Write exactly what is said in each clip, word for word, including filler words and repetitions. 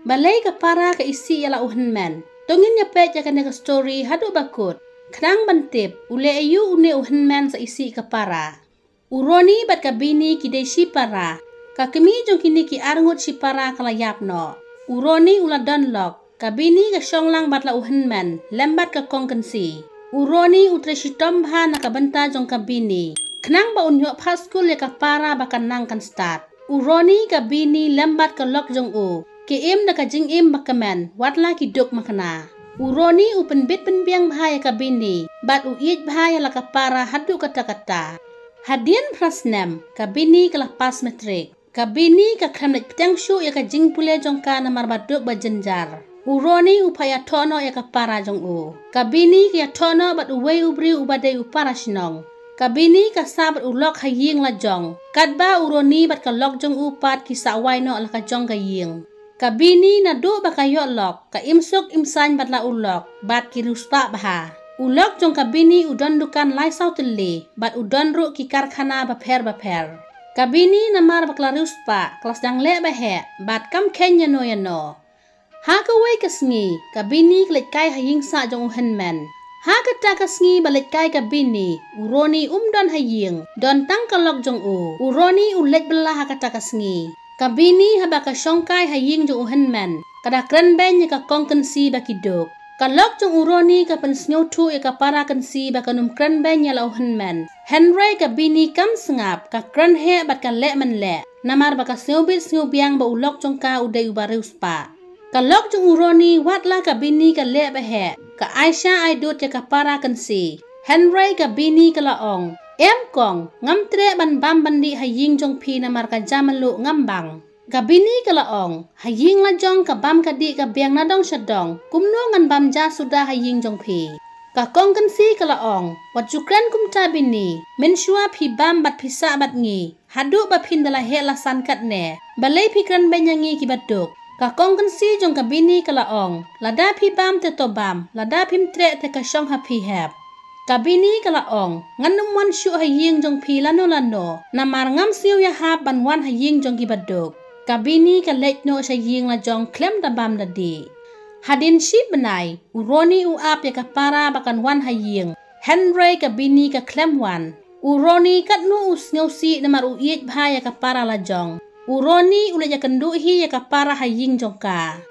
Balei ka para ka isih ïa la u hynmen? To ngin ïa peit ïa kane ka story haduh ba kut. Khnang ban tip, u leh aïu une u hynmen sa isih ka para. U Roni bad ka Bini ki dei shi para. Ka kmie jong kine ki arngut shi para ka la ïap noh. U Roni u la don lok. Ka Bini ka shong lang bad la u hynmen, lem bad ka Kong Kynsi. U Roni u trei shitom bha na ka bynta jong ka Bini. Khnang ba un ïoh phah skul ïa ka para ba kan nang kan stad. U Roni, ka Bini lem bad ka lok jong u ki im da ka jingim ba kmen, wat la ki duk makna. U Roni u pynbit pynbiang bha ïa ka Bini, bad u ïeit bha ïa la ka para haduh katta katta. Hadien phra snem, ka Bini ka la pass matric. Ka Bini ka khlem leit bteng shuh ïa ka jingpule jong ka namar ba duk ba jynjar. U Roni u phah ïathoh noh ïa ka para jong u. Ka Bini ka ïathoh noh bad uwei u briew uba dei u para shnong. Ka Bini ka sah bad u lok ha ïing la jong. Katba u Roni bad ka lok jong u pat ki sah wai noh la ka jong ka ïing. Ka Bini naduh ba ka ïoh lok, ka im suk im saiñ bad la u lok, bad ki riewspah bha. U lok jong ka Bini u don dukan lai saw tylli, bad u don ruh ki karkhana bapher bapher. Ka Bini namar ba ka la riewspah, ka la sdang leh ba heh, bad kam kheiñ ïano ïano. Ha kawei ka sngi, ka Bini ka leit kai ha ïing sah jong u hynmen. Ha kata ka sngi ba leit kai ka Bini, u Roni um don ha ïing, don tang ka lok jong u. U Roni u leit bylla ha kata ka sngi. Ka Bini haba ka shong kai ha ïing jong u hynmen, ka da kren beiñ ïa ka Kong Kynsi ba ki duk. Ka lok jong u Roni ka pynsngewthuh ïa ka para Kynsi ba kan ym kren beiñ ïa la u hynmen. Hynrei ka Bini kam sngap, ka kren heh bad ka leh man leh. Namar ba ka sngewbit sngewbiang ba u lok jong ka u dei uba riewspah. Ka lok jong u Roni wat la ka Bini ka leh ba heh, ka ai sha ai dud ïa ka para Kynsi. Hynrei ka Bini ka la ong, "Em Kong, ngam treh ban bam ban dih ha ïing jong phi namar ka ja mluh ngam bang." Ka Bini ka la ong, "Ha ïing la jong ka bam ka dih ka biang na dong sha dong, kumno ngan bam ja suda ha ïing jong phi?" Ka Kong Kynsi ka la ong, "Wat ju kren kumta Bini, mynshuwa phi bam bad phi sah bad ngi, haduh ba phin da la heh la san katne, balei phi kren beiñ ïa ngi kiba duk?" Ka Kong Kynsi jong ka Bini ka la ong, "Lada phi bam te to bam, lada phim treh te ka shong ha phi hep." Ka Bini ka la ong, "Ngan ym wan shuh ha ïing jong phi lano lano, namar ngam sngew ïahap ban wan ha ïing jong kiba duk." Ka Bini ka leit noh sha ïing la jong khlem da bam da dih. Hadien shi bnai, u Roni u ap ïa ka para ba kan wan ha ïing. Hynrei ka Bini ka khlem wan. U Roni katno u sngewsih namar u ïeit bha ïa ka para la jong. U Roni u leit ïakynduh hi ïa ka para ha ïing jong ka.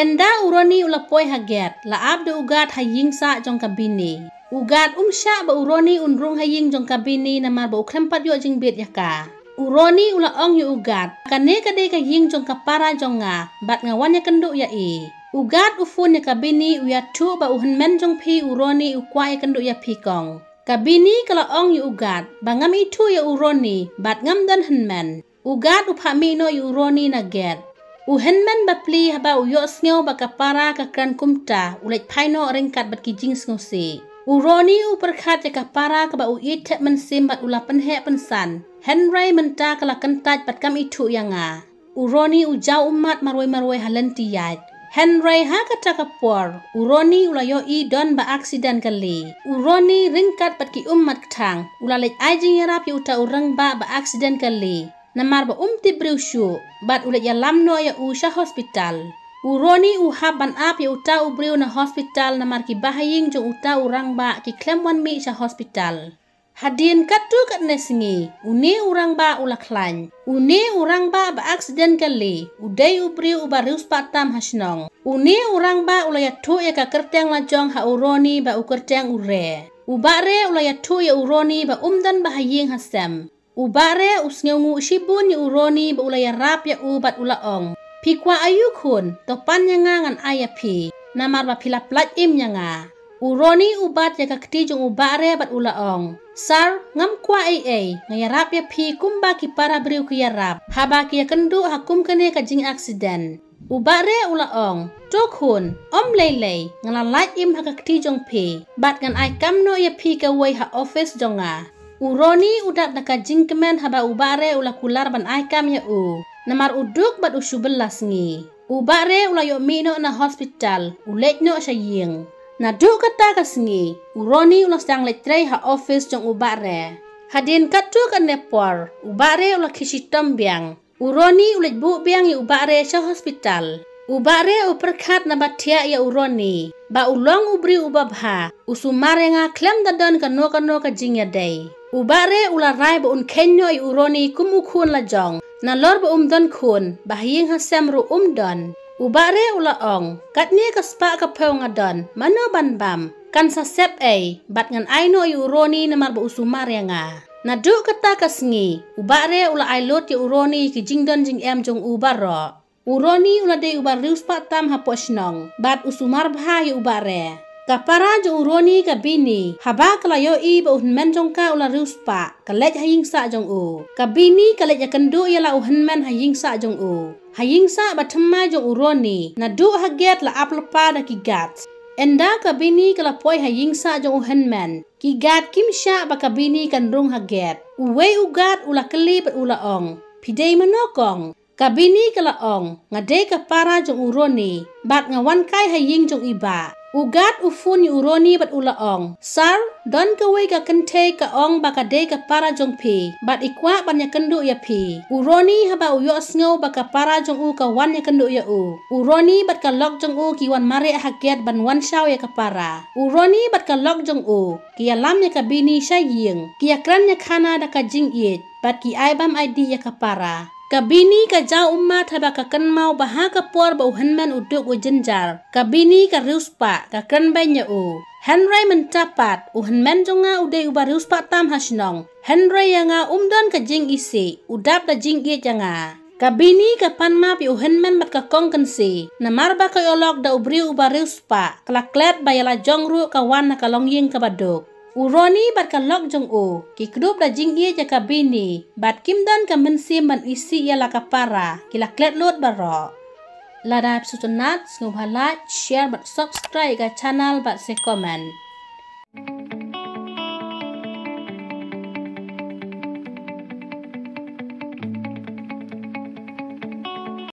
Ynda u Roni u la poi ha gate, la ap da u guard ha ïing sah jong ka Bini. U guard um shah ba u Roni un rung ha ïing jong ka Bini namar ba u khlem pat ïoh jingbit ïa ka. U Roni u la ong ïa u guard, "Kane ka dei ka ïing jong ka para jong nga, bad nga wan ïakynduh ïa i." U guard u phone ïa ka Bini u ïathuh ba u hynmen jong phi u Roni u kwah ïakynduh ïa phi Kong. Ka Bini ka la ong ïa u guard, "Ba ngam ithuh ïa u Roni, bad ngam don hynmen." U guard u phah mih noh ïa u Roni na gate. U hynmen bapli haba u ïohsngew ba ka para ka kren kumta, u leit phai noh ryngkat bad ki jingsngewsih. U Roni u pyrkhat ïa ka para kaba u ïeit thep mynsiem bad u la pynheh pynsan. "Hynrei mynta ka la kyntait bad kam ithuh ïa nga." U Roni u jaw ummat marwei marwei ha lynti ïaid. Hynrei ha kata ka por, u Roni u la ïohi don ba accident ka Li. U Roni ryngkat bad ki ummat kthang, u la leit ai jingïarap ïa uta u rangbah ba accident ka Li. Namar ba um tip briew shuh, bad u leit ïalam noh ïa u sha hospital. U Roni u hap ban ap ïa uta u briew na hospital namar ki bahaïing jong uta u rangbah ki khlem wan mih sha hospital. Hadien katto katne sngi, une u rangbah u la khlaiñ. Une u rangbah ba accident ka Li, u dei u briew uba riewspah tam ha shnong. Une u rangbah u la ïathuh ïa ka kyrteng la jong ha u Roni ba u kyrteng u Re. U Bah Re u la ïathuh ïa u Roni ba um don ba ha ïing ha sem. U Bah Re u sngewnguh shibun ïa u Roni ba u la ïarap ïa u bad u la ong, "Phi kwah aïu khun, to pan ïa nga ngan ai ïa phi, namar ba phi la pynlait im ïa nga." U Roni u bat ïa ka kti jong u Bah Re bad u la ong, "Sir, ngam kwah ei ei, nga ïarap ïa phi kumba ki para briew ki ïarap haba ki ïakynduh ha kum kane ka jingaccident." U Bah Re u la ong, "To khun, ym lei lei, nga la lait im ha ka kti jong phi, bad ngan ai kam noh ïa phi kawei ha office jong nga." U Roni u dap da ka jingkmen haba u Bah Re u la kular ban ai kam ïa u, namar u duk bad u shu bylla sngi. U Bah Re u la ïoh mih noh na hospital, u leit noh sha ïing. Naduh kata ka sngi, u Roni u la sdang leit trei ha office jong u Bah Re. Hadien katto katne por, u Bah Re u la khih shitom biang. U Roni u leit buh biang ïa u Bah Re sha hospital. U Bahre u pyrkhat na ba thiah ïa u Roni ba u long u briew uba bha, u sumar ïa nga khlem da don kano kano ka jingïadei. U Bahre u la rai ba un kheiñ noh ïa u Roni kum u khun la jong, nalor ba um don khun, ba ha ïing ha sem ruh um don. U Bahre u la ong, katne ka spah ka phew nga don, mano ban bam? Kan sa sep ei, bad ngan ai noh ïa u Roni namar ba u sumar ïa nga. Naduh kata ka sngi, u Bahre u la ai lut ïa u Roni ki jingdon jingem jong u baroh. U Roni u la dei uba riewspah tam hapoh shnong, bad u sumar bha ïa u Bahre. Ka para jong u Roni ka Bini, haba ka la ïohi ba u hynmen jong ka u la riewspah, ka leit ha ïing sah jong u. Ka Bini ka leit ïakynduh ïa la u hynmen ha ïing sah jong u. Ha ïing sah ba thymmai jong u Roni, naduh ha gate la ap lypa da ki guard. Ynda ka Bini ka la poi ha ïing sah jong u hynmen, ki guard kim shah ba ka Bini kan rung ha gate. Uwei u guard u la kylli bad u la ong, phi dei mano kong? Ka Bini ka la ong, nga dei ka para jong u Roni, bad nga wan kai ha ïing jong i bah. U guard u phone ïa u Roni bad u la ong, sir, don kawei ka kynthei ka ong ba ka dei ka para jong phi, bad i kwah ban ïakynduh ïa phi. U Roni haba u ïohsngew ba ka para jong u ka wan ïakynduh ïa u, u Roni bad ka lok jong u ki wan mareh ha gate ban wan shaw ïa ka para. U Roni bad ka lok jong u ki ïalam ïa ka Bini sha ïing, ki ïakren ïakhana da ka jingïeit, bad ki ai bam ai dih ïa ka para. Ka Bini ka jaw ummat haba ka kynmaw ba ha ka por ba u hynmen u duk u jynjar, ka Bini ka riewspah, ka kren beiñ ïa u. Hynrei mynta pat, u hynmen jong nga u dei uba riewspah tam ha shnong, hynrei ïa nga um don ka jingisih, u dap da jingïeit ïa nga. Ka Bini ka pan map ïa u hynmen bad ka kong kynsi, namar ba ka ïohlok da u briew uba riewspah, ka la klet ba ïa la jong ruh ka wan na ka longïing kaba duk. U Roni bad ka lok jong u ki kdup da jingïeit ïa ka Bini, bad kim don ka mynsiem ban isih ïa la ka para, ki la klet lut baroh. Lada phi sngewtynnat, sngewbha like, share bad subscribe ïa ka channel bad sa comment.